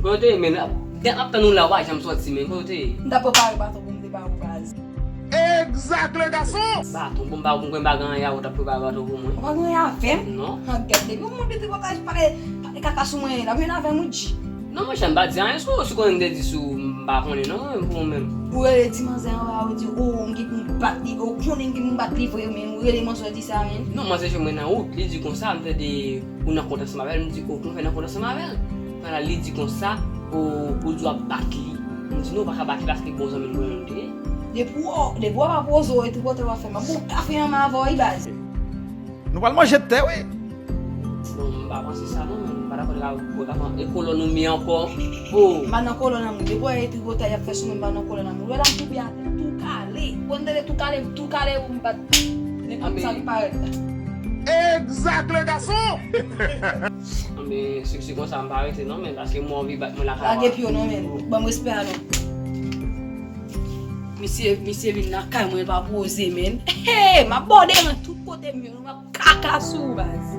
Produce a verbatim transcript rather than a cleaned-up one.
Kote, men, dat m ap tann ou la, ou pa janm sòti, men, kote. M t ap prepare baton pou m te ba ou, baz. Exact, le garçon! Baton, bon, m pa konprann, m pa gen anyen avè w t ap prepare baton pou mwen. Ou pa gen anyen avè m? Non. An gèt, depi ou monte tripotay, pale, pale kaka sou mwen, la vin avè m, ou di. Non, monchè, m pa di anyen sou ou, si konnen m te di sou ou, m pa konnen, non, mwen, pou ou menm. Ou rele ti manzè anba, ou di, o, m gen pou m bat li, o, konnen m gen pou m bat li vre, men ou rele manzè, ou di sa, men. Non, manzè jwenn mwen nan wout, li di konsa, m tande ou nan kont ansanm avè l, m di, o, kòman fè nan kont ansanm avè l? Pandan li di konsa, o, ou di w ap bat li. M di, non, ou pa ka bat li paske bon zanmi l mwen menm te ye. Depi w, depi w ap poze w, e tripotay w ap fè, m ap bon kafe anm avè w, wi, baz. Nou pral manje tè, wi. Bon, m pa panse sa, non, men m pa dakò de ka, de ka pran e kolòn ou mi ankò. O! M pa nan kolòn an, mwen. Depi w wè e tripotay ap fè sou mwen, m pa nan kolòn an, mwen. Ou wè la, m toupe atè, tou kale. Bon, m tande tou kale, tou kale, ou m bat. Nenpòt sa ki parèt la. Exact, le garçon! Anben, si se konsa, m pa rete non, men paske mwen anvi bat mwen lakay. Lage pye w non, men. Ban m respè a non. Misye, misye vin nan kay mwen, l pa poze, men. Hey, m ap bòde mwen tout kote m ye, m ap kaka sou ou, baz.